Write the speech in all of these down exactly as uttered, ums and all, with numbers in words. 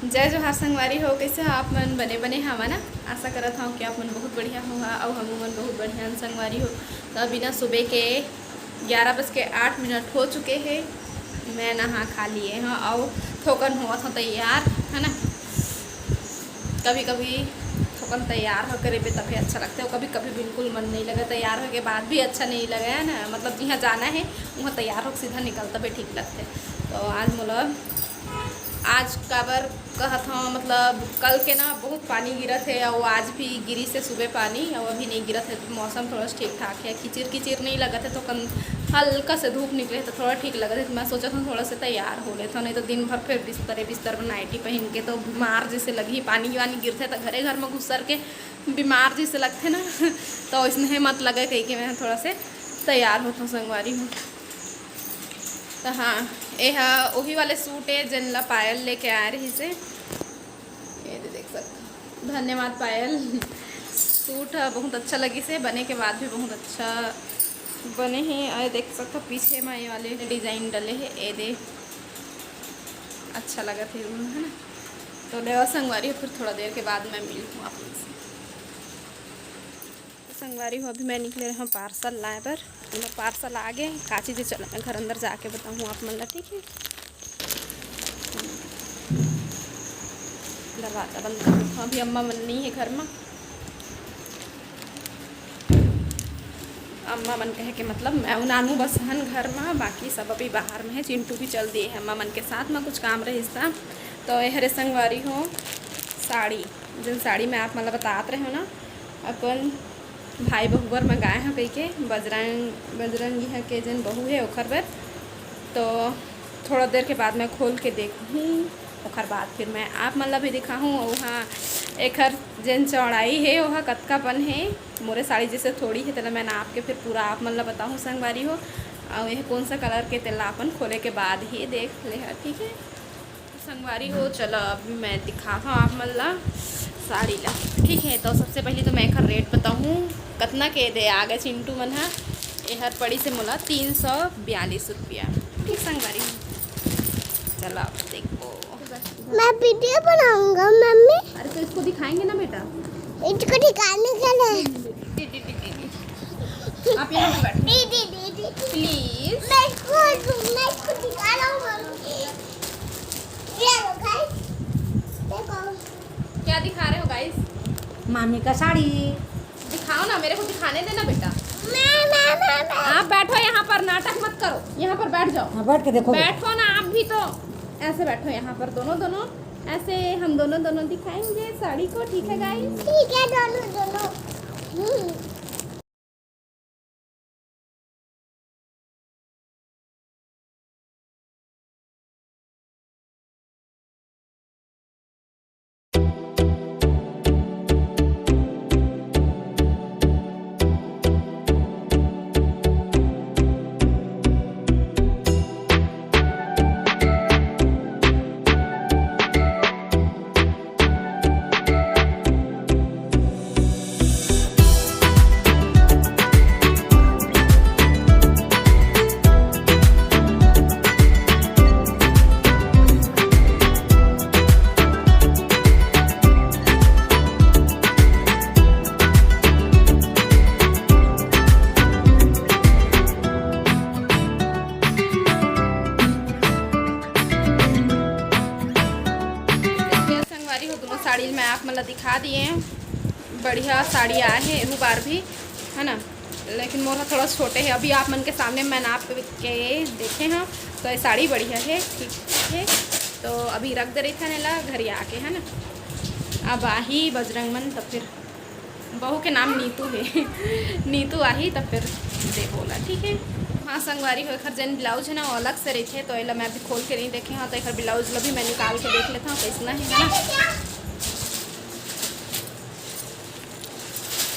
जय जोहार संगवारी हो, कइसे हो आप मन? बने बने हवा ना? आशा करत हव कि आप मन बहुत बढ़िया होहा अउ हमू मन बहुत बढ़िया हन संगवारी हो। तो अभी ना सुबह के ग्यारह बज के आठ मिनट हो चुके हे। मैं नहा खा लिए हव अउ थोकन होवत हव तैयार, है ना। कभी कभी थोकन तैयार हो करे बे तभे अच्छा लगथे, अउ कभी कभी बिल्कुल मन नहीं लगे, तैयार होए के बाद भी अच्छा नहीं लगे, है ना। मतलब जिहाँ जाना हे उहाँ तैयार होके सीधा निकल तभे ठीक लगथे। तो आज मोला आज काबर कहत हव, मतलब कल के ना बहुत पानी गिरत हे, अउ आज भी गिरिस हे सुबह पानी, अउ अभी नहीं गिरत हे। मौसम थोड़ा सा ठीक ठाक हे, किचिर किचिर नहीं लगत हे, तो कन हल्का से धूप निकले हे, तो थोड़ा ठीक लगत हे। तो मैं सोचत हव थोड़ा से तैयार हो लेत हव, नहीं तो दिन भर फिर बिस्तरे बिस्तर में नाइटी पहन के तो बीमार जैसे लगही। पानी वानी गिरथे तो घरे घर में घुसर के बीमार जैसे लगथे ना। तो इसने मत लगे कही के मैं थोड़ा से तैयार होत हव संगवारी हो। तो हाँ, ये हा वही वाले सूट हे जेन ला पायल लेके आए रहिस हे। ये दे देख सकत हव, धन्यवाद पायल। सूट ह बहुत अच्छा लगिस हे, बने के बाद भी बहुत अच्छा बने हे। अउ देख सकत हव पीछे में ये वाले डिजाइन डले हे, ये दे अच्छा लगत हे, है ना। तो लेवा संगवारी हो, फिर थोड़ा देर के बाद मैं मिलहूँ आप लोग से। तो संगवारी हो, अभी मैं निकले रहे हव पार्सल लाए बर। मोर पार्सल आ गे, का चीज हे चलो मैं घर अंदर जाके बताहूँ आप मन ला, ठीक हे। दरवाजा बंद कर देथव, अभी अम्मा मन नहीं हे घर में। अम्मा मन कहे के मतलब मैं अउ नानू बस हन घर में, बाकी सब अभी बाहर में हे। चिंटू भी चल दिए हे अम्मा मन के साथ में, कुछ काम रहिस त। तो ये हरे संगवारी हो साड़ी, जेन साड़ी मैं आप मन ला बतात रहे हव ना, अपन भाई बहू बर मंगाए हव कहिके, बजरंग बजरंगी ह के जेन बहू हे ओखर बर। तो थोड़ा देर के बाद मैं खोल के देखहूँ, ओखर बाद फिर मैं आप मन ला भी दिखाहूँ। अउ हाँ, एखर जेन चौड़ाई हे ओहा कतका पन हे, मोरे साड़ी जैसे थोड़ी हे, तेला मैं नाप के फिर पूरा आप मन ला बताहूँ संगवारी हो। अउ ये कौन सा कलर के, तेला अपन खोले के बाद ही देख ले हा, ठीक हे। तो संगवारी हो, चलो अभी मैं दिखात हव आप मन ला साड़ी ला, ठीक हे। तो सबसे पहले तो मैं एखर रेट बताहूँ कतना के दे आ गे चिंटू मन हा। एहर पड़िस हे मोला तीन सौ बयालीस रुपया, ठीक संगवारी हो। चलो आप देखो। मैं वीडियो बनाऊंगा मम्मी। अरे तो इसको दिखाएंगे ना बेटा। इसको दिखाने के लिए। आप यहाँ पे बैठो। दीदी, दीदी। प्लीज। मैं इसको, मैं इसको दिखा रहा हूँ मम्मी। ये लो गाइस, देखो। क्या दिखा रहे हो गाइस? मामी का साड़ी। दिखाओ ना, मेरे को दिखाने देना बेटा। मैं, मैं, मैं, मैं। आप बैठो यहाँ पर, नाटक मत करो, यहाँ पर बैठ जाओ। हाँ, बैठ के देखो। बैठो ना आप भी तो, ऐसे बैठो यहाँ पर दोनों दोनों, ऐसे हम दोनों दोनों दिखाएंगे साड़ी को, ठीक है गाइस? ठीक है, दोनों दोनों। हम्म। संगवारी हो, दोनों साड़ी मैं आप मन ला दिखा दिए हंव। बढ़िया साड़ी आए हे एहू बार भी, है ना, लेकिन मोर ह थोड़ा छोटे हे। अभी आप मन के सामने मैं नाप के देखे हंव, तो ये साड़ी बढ़िया हे, ठीक हे। तो अभी रख दे रहिथन एला घरे आके, है ना। अब आही बजरंग मन, तब फिर बहू के नाम नीतू हे। नीतू आही तब फिर देबो ओला, ठीक हे। हाँ संगवारी हो, एखर जेन ब्लाउज हे ना, वो अलग से रहिथे, तो एला मैं अभी खोल के नहीं देखे हंव, तो एखर ब्लाउज ला भी मैं निकाल के देख लेथंव कइसना हे, है ना।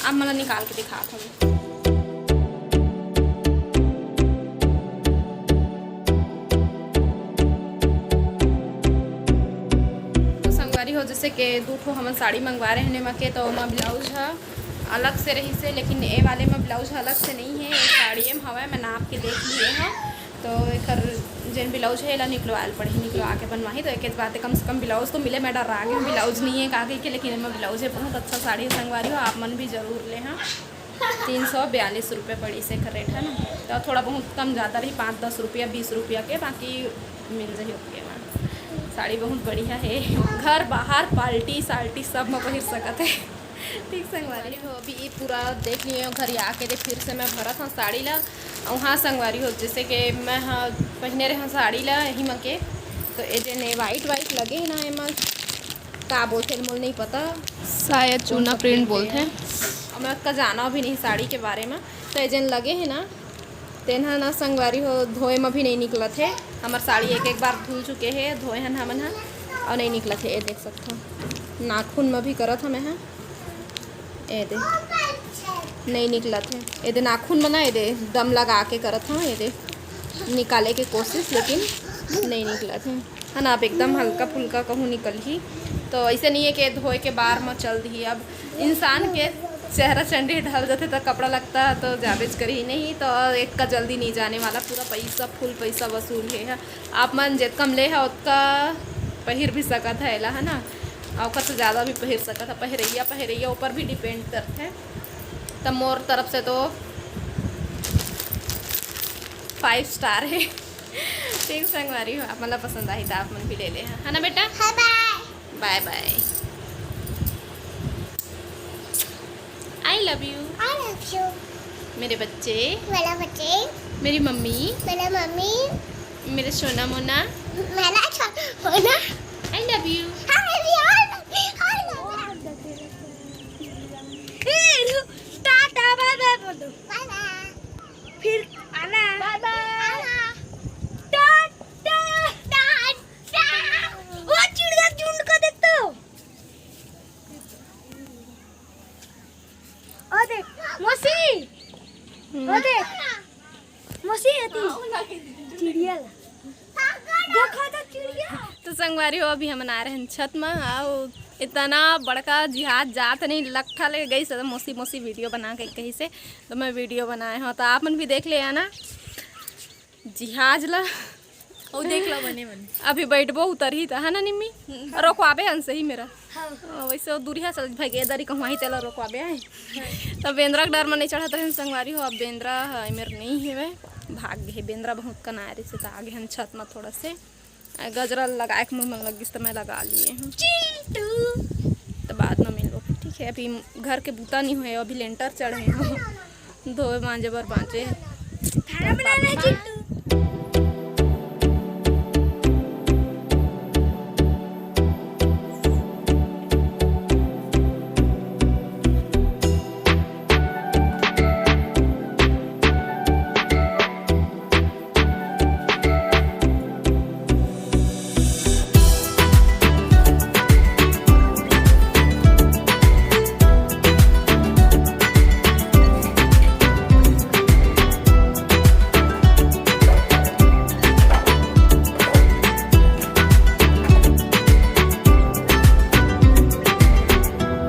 अब मैं निकाल के दिखात हंव। तो संगवारी हो, जैसे कि दू ठो हमन साड़ी मंगवा रहे हन एमा के, तो ओमा ब्लाउज ह अलग से रहिस हे, लेकिन ए वाले में ब्लाउज अलग से नहीं हे, ए साड़िये में हवय, मैं नाप के देख लिए हंव। तो एकर जेन ब्लाउज हे, एला निकलवाए ल पड़ही, निकलवा के बनवाही। तो एक बात हे, कम से कम ब्लाउज तो मिले। मैं डर्रा गे हंव ब्लाउज नइ हे का कहिके, लेकिन एमा ब्लाउज हे। बहुत अच्छा साड़ी हे संगवारी हो, आप मन भी जरूर ले हा। तीन सौ बयालीस रुपये पड़िस एकर रेट, है ना। तो थोड़ा बहुत कम ज़्यादा रही, पाँच दस रुपया, बीस रुपया के, बाकी मिल जाही ओतके मा। साड़ी बहुत बढ़िया हे, घर बाहर, पार्टी सार्टी सब में पहिर सकत हे। ठीक संगवारी हो, अभी ये पूरा देख लिए हो, घर आके दे फिर से मैं भरत हंव साड़ी ला। अउ हाँ संगवारी हो, जैसे कि मैं ह पहिने रहे हंव साड़ी ला यही मा के, तो ये जेन वाइट वाइट लगे हे ना, एमा का बोलथे मोला नहीं पता, शायद चूना प्रिंट बोलथे। अउ मैं ओतका जाना भी नहीं साड़ी के बारे में। तो ये जेन लगे हे ना, तेन ह ना संगवारी हो, धोए में भी नहीं निकलत हे। हमर साड़ी एक एक बार धुल चुके हे, धोए हन हमन ह, अउ नहीं निकलत हे। ये देख सकत हो, नाखून में भी करत हंव मैं ह, ये दे, नहीं निकलत हे। ये दे नाखून में ना, ये दे दम लगा के करत हंव, ये दे निकाले के कोशिश, लेकिन नहीं निकलत हे, है ना। अब एकदम हल्का फुल्का कहूँ निकलही, तो ऐसे नहीं है कि धोए के बार में चल दिही। अब इंसान के चेहरा चंडी ढल जाथे तो कपड़ा लत्ता तो जाबेच करही, नहीं तो एक का जल्दी नहीं जाने वाला, पूरा पैसा, फुल पैसा वसूल हे, है। आप मन जेतका म ले हा ओतका पहिर भी सकत है एला, है ना। अउ ओकर से ज़्यादा भी पहिर सकत है, पहिरैया पहिरैया ऊपर भी डिपेंड करथे। त मोर तरफ से तो फाइव स्टार हे। ठीक संगवारी हो, आप मन ला पसंद आही त आप मन भी ले ले हा, है ना बेटा? बाय बाय। बाय बाय। I love you। I love you। मेरे बच्चे। मेरा बच्चे। मेरी मम्मी। मेरा मम्मी। मेरे सोना मोना। मेरा सोना Mona. I love you। I love you। I love you। I love you। ए, रुक, टाटा, बाय बाय बोल दो। बाय बाय। फिर आना। बाय बाय। आना। टाटा। टाटा। वो चिड़िया झुंड को देख तो। ओ देख, मौसी। ओ देख। मौसी, एती चिड़िया ला। देखो तो चिड़िया। तो संगवारी हो, अभी हमन आ रहे हैं छत में। अउ इतना बड़का जिहाज जात नहीं, लट्ठा ले गई से, तो मौसी, मौसी वीडियो बना के कही से, तो मैं वीडियो बनाए हूँ, तो आप मन भी देख ले ना जिहाज ला। ओ देख लो, बने, बने। अभी बैठबो, उतरही त, है ना निम्मी? रोकवाबे हन सही मेरा। हाँ। हाँ, वैसे वो दूरिहा से भाई के दरी कहूँ आई, तेला रोकवाबे आए। तब बेंदरा के डर में नहीं चढ़त रहे संगवारी हो, अब बेंदरा है मेर नहीं हेवे, भाग गए। बेंदरा बहुत कनारी से, तो आगे हम छत में थोड़ा से गजरा लगाए के मुँह मन लगिस, तो मैं लगा लिए हूँ। चिंटू। तो बाद में मिलबो फिर, ठीक है? अभी घर के बूता नहीं हुए, अभी लेंटर चढ़े हूँ। धोए मांजे बर बांचे हे। खाना बनाना है चिंटू।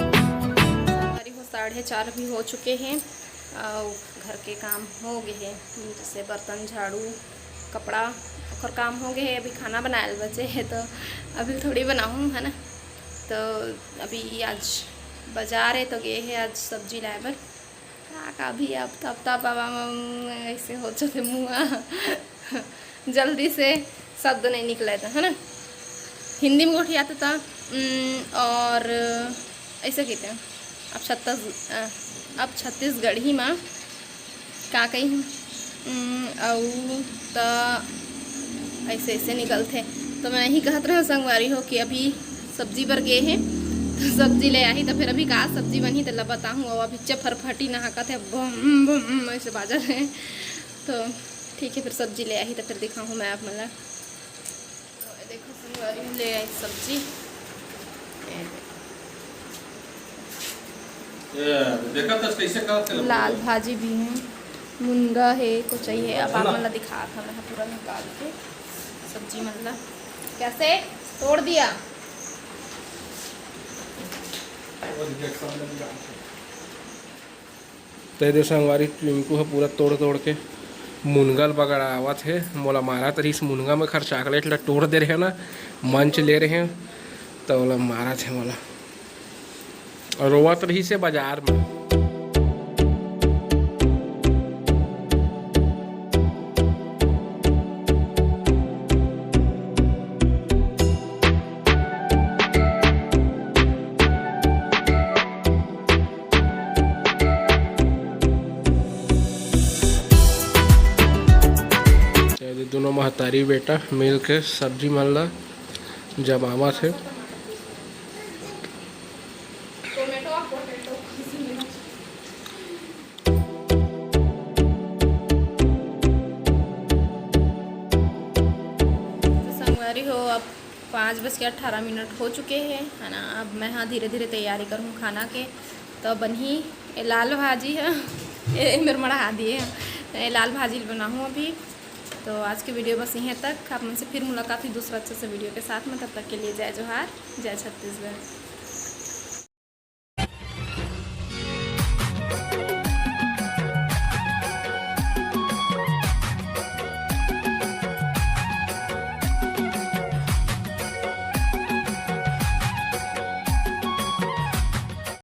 संगवारी हो, साढ़े चार भी हो चुके हैं। अउ घर के काम हो गए हे, जैसे बर्तन, झाड़ू, कपड़ा, ओकर काम हो गए हे। अभी खाना बनाए ल बचे हे, तो अभी थोड़ी बनाहूँ, है ना। तो अभी आज बाजार हे, तो गए हे आज सब्जी लाए बर। का, का भी अब तब, तब बाबा म ऐसे हो जाथे मुँह। जल्दी से शब्द नहीं निकले था, है ना। हिंदी में गोठियाथे त, उम, और ऐसे कहते हैं। अब छत्तीस, अ, अब छत्तीसगढ़ी में का कही, उम, अउ त ऐसे, ऐसे निकलथे। तो मैं यही कहत रहे संगवारी हो कि अभी सब्जी बर गए हैं, तो सब्जी ले आही, तो फिर अभी का सब्जी बनही, तेला बताहूँ। अउ अभी चे फरफटी नहाकत हे, बुम, बुम, ऐसे बाजत हे। तो ठीक है, फिर सब्जी ले आही तो फिर दिखाहूँ मैं आप मन ला। तो ये देखो संगवारी, ले आई सब्जी। ये देखो। ये देखा तो कैसे करते हैं? लाल भाजी भी है, मुनगा है, कोचई है। अब आप मन ला दिखात हंव मैं पूरा निकाल के सब्जी मन ला। कैसे तोड़ दिया? वो देखो, सब लग गया। तो ये दे संगवारी, टिंकू ह पूरा तोड़ तोड़ के मुनगा ल बगरावत हे, मोला मारत रहिस मुनगा, मैं खर chocolate ला टोर दे रहेंव ना, मंच ले रहेंव, त ओला मारत हे मोला। अउ रोवत रहिस हे बाजार में। ये दोनों महतारी बेटा मिल के सब्जी मन ला जमावत हे। तो संगवारी हो, अब पाँच बज के अठारह मिनट हो चुके हे, है ना। अब मैं हा धीरे धीरे तैयारी करहूँ खाना के। तो बनही ए लाल भाजी हे, ए मेर मड़ा दिए हे, ए लाल भाजी बनाहूँ अभी। तो आज के video बस इहें तक। आप मन से फिर मुलाकात होही दूसरा अच्छा सा video के साथ में। तब तक के लिए जय जोहार, जय छत्तीसगढ़।